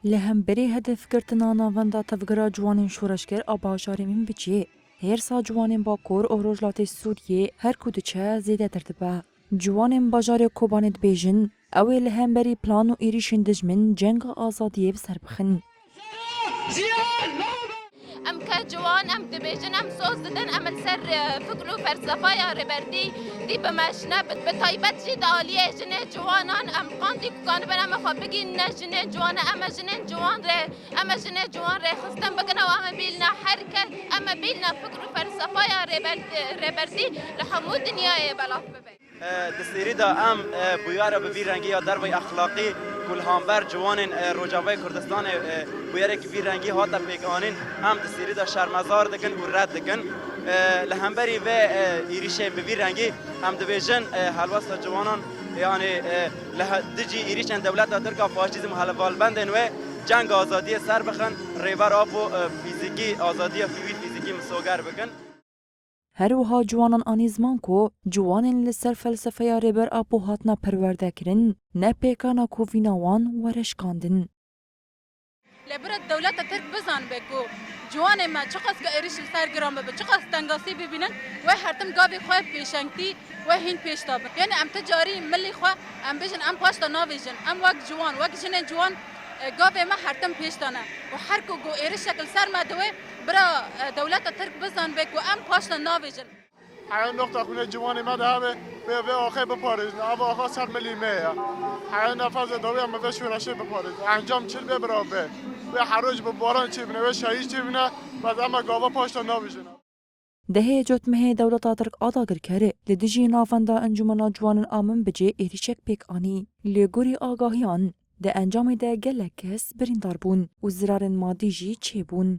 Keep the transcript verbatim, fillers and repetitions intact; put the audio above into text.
Li hemberî hedefgirtina navenda tevgera ciwanên şoreşger a bajarê Minbicê, hêrsa ciwanên Bakur û Rojhilatê Sûriyê her ku diçe zêdetir dibe. Ciwanên bajarê Kobanê dibêjin, ew ê li hemberî plan û êrîşên dijmin cenga azadiyê bi ser bixin. Em ke ciwan, em dibêjin, em soz didin, em li ser, e, fikr û felsefeya Rêbertî dî bimeşine, bi, bi taybet jî di aliyê jinê ciwanan em qandî ku kanibin em ê xwe bigînine jinên ciwan e, em ê jinên ciwan rê, em ê jinê ciwan rêxistin bikin û em ê bîlne her kes, em ê bîlne fikr û felsefeya Rêber-, Rêbertî li hemû dinyayê belav bibe. Di Sêrî de em bûyera bi vî rengî ya derbay exlaqî ku li hember ciwanên Rojavayê Kurdistanê bûyerekî vî rengî hate pêkanîn, em di Sêrî de şermezar dikin û red dikin. Li hemberî vê êrîşên bi vî rengî em dibêjin helwesta ciwanan, yanî li dijî êrîşên dewleta Tirk a faşîzm û hevalbendên wê ceng azadiyê ser bixin, Rêber Apo fîzîkî, azadiya wî fîzîkî misoger bikin. Her wiha ciwanan anî ziman ku ciwanên li ser felsefeya Rêber Apo hatine perwerdekirin, ne pêkan e ku vîna wan were şikandin. Lê bira dewleta Tirk bizanibe ku ciwanê me çiqas ka êrîş li ser giran bibe, çiqas tengasî bibînin, wê her tim gavê xwe pêşengtî wê hîn pêş de bin. Yanî em ti carî milî xwe em bêjin, em paş de navêjin. Em wek ciwan, wek jinên ciwan, e, gavê me her tim pêş de ne. Û her ku ku êrişek li ser me diwê, bira, e, dewleta Tirk bizanibe ku em paş de navêjin. Heya noqta xwînê ciwanê me de hebe, wê vê axê biparêzin. Ev axa ser milî me ye. Heya nefezê dawî em bi vê şoreşê biparêzin. Encam çi bê bira bê. Wê her roj bi baran çêbine, wê şehîd çêbine, bes em e gava paş de navêjin. Dehê Cotmehê dewleta Tirk a dagirker li dijî navenda Encûmena Ciwanên a Minbicê êrîşek pêk anî. Li gorî agahiyan, di encamê de gelek kes birîndar bûn û zirarên madî jî çêbûn.